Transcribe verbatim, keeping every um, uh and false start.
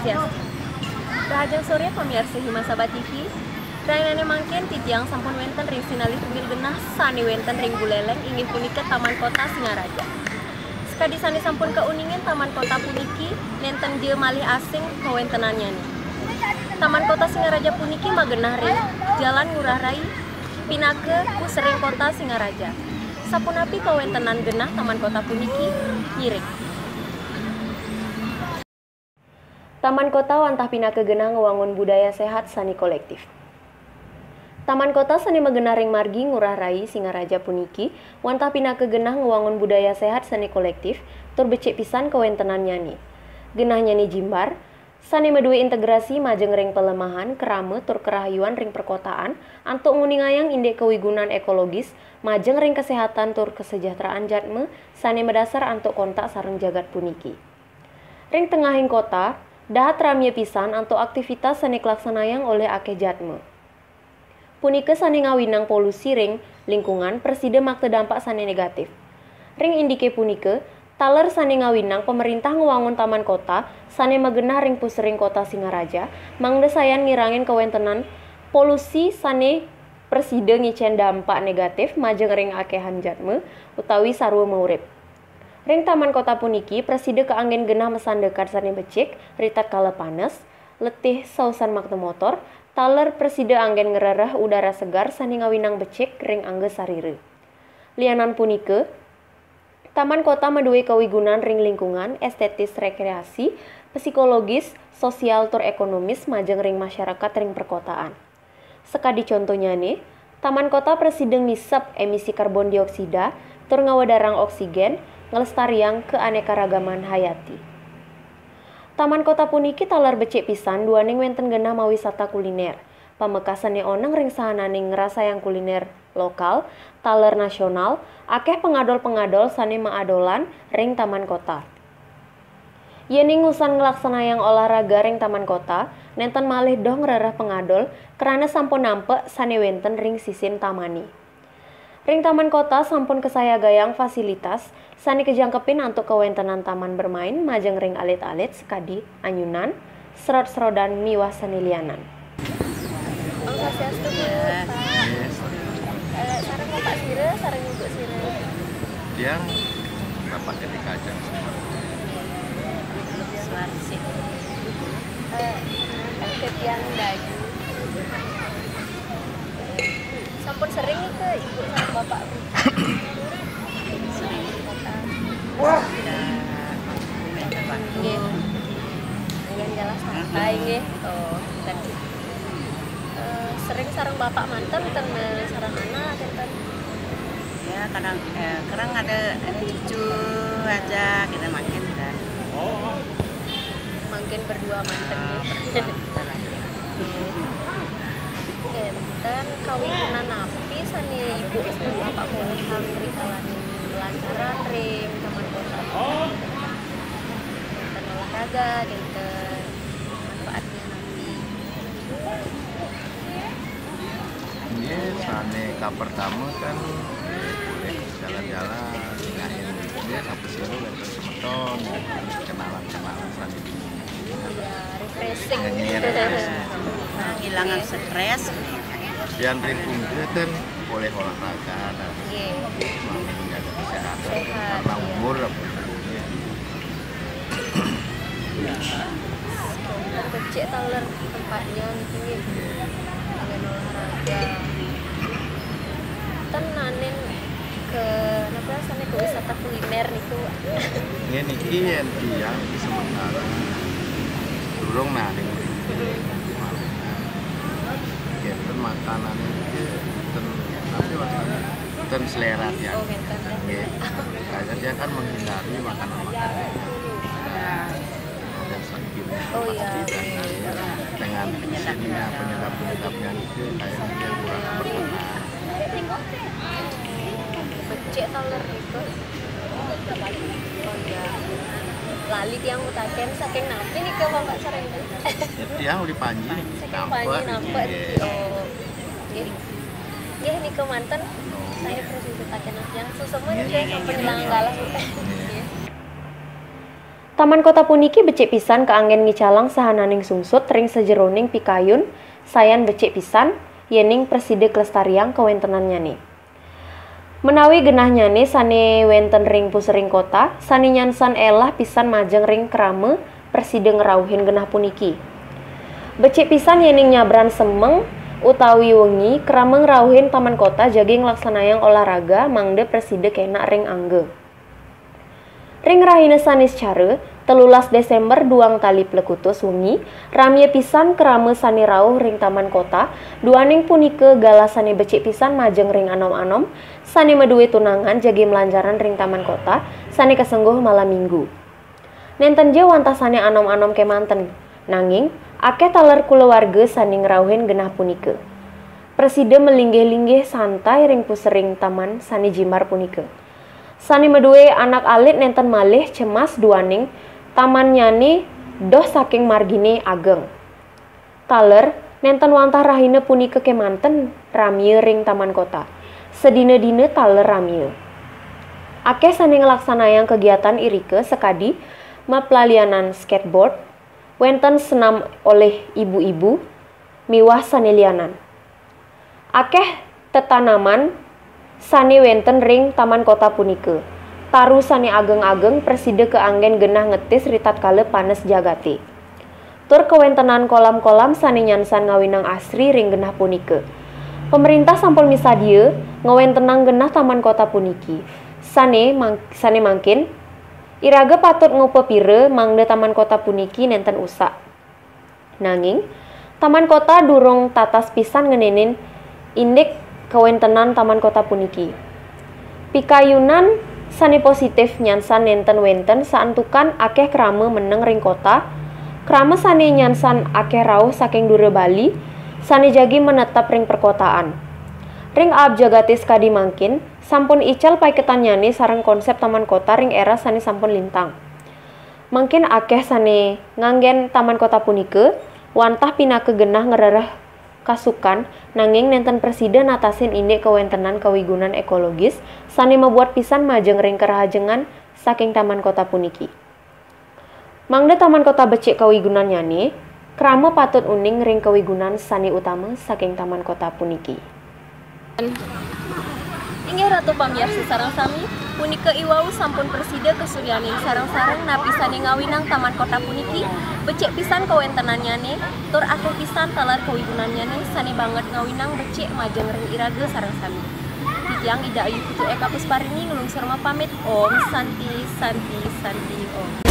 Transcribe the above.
Rahajeng sore pamiarsa Himasaba T V. Rainane mangkin titiang sampun wenten ring sinalih tengil genah sane wenten ring Buleleng, inggih punika Taman Kota Singaraja. Sakadi sane sampun kauningin, Taman Kota puniki nenten ja malih asing kawentenannyane. Taman Kota Singaraja puniki magenah ring Jalan Ngurah Rai, pinaka pusering Kota Singaraja. Sapunapi kawentenan genah Taman Kota puniki? Ngiring. Taman Kota wantah pinaka genah ngwangun budaya sehat sane kolektif. Taman Kota sane magenah ring margi Ngurah Rai, Singaraja puniki wantah pinaka genah ngwangun budaya sehat sane kolektif tur becik pisan kawentenannyane. Genahnyane jimbar, sane madue integrasi majeng ring palemahan, krama, tur karahayuan ring perkotaan, antuk nguningayang indik kawigunan ekologis, majeng ring kasehatan tur kasejahteraan jatma sane madasar antuk kontak sareng jagat puniki. Ring tengahing kota, dahat ramia pisan antuk aktivitas sane kalaksanayang olih akeh jatma. Punika sane ngawinang polusi ring lingkungan prasida makta dampak sane negatif. Ring indike punika, taler sane ngawinang pamerintah ngwangun taman kota sane magenah ring pusering kota Singaraja, mangda sayan ngirangin kawentenan polusi sane prasida ngicen dampak negatif majeng ring akehan jatma utawi sarwa maurip. Ring taman kota puniki prasida kaanggen genah masanda kad sane becik ritatkala panes, letih sausan makta motor, taler prasida anggen ngrereh udara segar sane ngawinang becik ring angga sarira. Lianan punika, taman kota madue kawigunan ring lingkungan, estetis, rekreasi, psikologis, sosial, tur ekonomis majeng ring masyarakat ring perkotaan. Sakadi contonyane, taman kota prasida ngisep emisi karbon dioksida tur ngawedarang oksigen, nglestariang keanekaragaman hayati. Taman kota puniki taler becik pisan duaning wenten genah mawisata kuliner. Pamekasane oneng ring sahananing ngrasayang kuliner lokal, taler nasional, akeh pangadol-pangadol sane maadolan ring taman kota. Yening usan nglaksanayang olahraga ring taman kota, nenten malih doh ngrereh pangadol krana sampun nampek sane wenten ring sisin tamane. Ring taman kota sampun kasayagayang fasilitas sane kajangkepin antuk kawentenan taman bermain majeng ring alit-alit sakadi anyunan, serod-serodan miwah sane lianan. Om Swastiastu, Bu. Ya. Pak. Eh, sareng Bapak sira, sareng Ibu sira. Tiang Bapak Gede Kajang. Suarsi. Eh, titiang Dayu. Sampun sering ke Ibu sareng Bapak? Sering. Kota. Wah. Nggih. Yang jelas santai nggih. Oh, kan. Eh, sering sareng bapak manten, ten, eh, sareng anak, ten. Ya, kadang, eh, kadang ada, ada cucu aja, kita makin kan. Mangkin berdua manten, ah, nggih. Berdua manten aja. Enten kawinan napi sane ibu sareng bapak polihang rikalaning lancaran ring taman kota? Enten olahraga, enten manfaatnya napi? Nggih, sane kapertama kan boleh jalan-jalan, ngain dia apa sih lu wenten semeton, kenalan-kenalan sane. Iya, refreshing. Ngilangan stres. Yang ring punggah kan boleh olahraga, nah. Iya. Menjaga kesehatan. Sehat. Karena umur apa? Becik taler tempatnya niki nggih. Anggen olahraga. Ten nanin ke, napa rasanya, ke wisata kuliner niku. Nggih, niki yen tiyang iki sementara durung naning mriki. Yen ten makanan iki ten, tapi rasanya ten selera tiyang. Oh, ngenten, ya. Nggih. Kayaknya dia kan menghindari makanan-makanan yang sakit. Oh, iya. Dengan sini penyebab-penyebabnya itu kayaknya dia kurang berkenan. Becik taler niku. Oh, iya. Lali tiyang mutaken saking napi nika, Bapak Sareng? Ya, tiyang uli Panji. Saking Panji nampek. Nampek. Nggih. Oh. Nggih. Nggih, nika manten. Oh. Saya terus mutaken tiyang. Susumun nggih, nggih, sampun nggih, ilang nggih. Galah. Nggih. Nggih. Taman Kota puniki becik pisan kaanggén ngicalang sahananing sungsut ring sajeroning pikayun sayan becik pisan yéning prasida kalestariang kawéntenannyané. Menawi genahnyané sané wénten ring pusering kota, sané nyansan élah pisan majeng ring krama prasida ngrauhin genah puniki. Becik pisan yéning nyabran semeng utawi wengi, krama ngrauhin Taman Kota jagi nglaksanayang olahraga mangda prasida kénak ring angga. Ring rahina Saniscara, telulas Désémber duang tali plekutus wengi, ramia pisan krama sané rauh ring Taman Kota, duaning punika galah sané becik pisan majeng ring anom-anom, sané madué tunangan jagi malancaran ring Taman Kota, sané kasengguh malam Minggu. Nénten ja wantah sané anom-anom kémanten, nanging akéh taler kulawarga sané ngrauhin genah punika. Prasida malinggih-linggih santai ring pusering taman sané jimbar punika. Sané madué anak alit nénten malih cemas duaning tamannyané doh saking marginé ageng. Taler, nénten wantah rahina punika kémanten ramia ring Taman Kota. Sadina-dina taler ramia. Akéh sané nglaksanayang kagiatan irika sakadi maplalianan skateboard, wénten senam olih ibu-ibu, miwah sané lianan. Akéh tetanaman sané wénten ring Taman Kota punika. Taru sané ageng-ageng prasida kaanggén genah ngetis ritatkala panas jagaté. Tur kawéntenan kolam-kolam sané nyansan ngawinang asri ring genah punika. Pamréntah sampun misadia ngawéntenang genah Taman Kota puniki. Sané mang-, sané mangkin, iraga patut ngupapira mangda Taman Kota puniki nénten usak. Nanging, Taman Kota durung tatas pisan ngenénin indik kawéntenan Taman Kota puniki. Pikayunan sané positif nyansan nénten wénten santukan akéh krama meneng ring kota, krama sané nyansan akéh rauh saking dura Bali, sané jagi manetep ring perkotaan. Ring aab jagaté sakadi mangkin, sampun ical paiketannyané sareng konsép Taman Kota ring éra sané sampun lintang. Mangkin akéh sané nganggén Taman Kota punika wantah pinaka genah ngrereh kasukan, nanging nénten prasida natasin indik kawéntenan kawigunan ékologis sané mabuat pisan majeng ring karahajengan saking Taman Kota puniki. Mangda Taman Kota becik kawigunannyané, krama patut uning ring kawigunan sané utama saking Taman Kota puniki. Inggih Ratu pamiarsa sareng sami, punika iwau sampun prasida kasuryanin sareng-sareng napi sané ngawinang Taman Kota puniki, becik pisan kawéntenannyané, tur akéh pisan taler kawigunannyané sané banget ngawinang becik majeng ring iraga sareng sami. Titiang Ida Ayu Putu Eka Pusparini nglungsur mapamit. Om Santi, Santi, Santi, Om.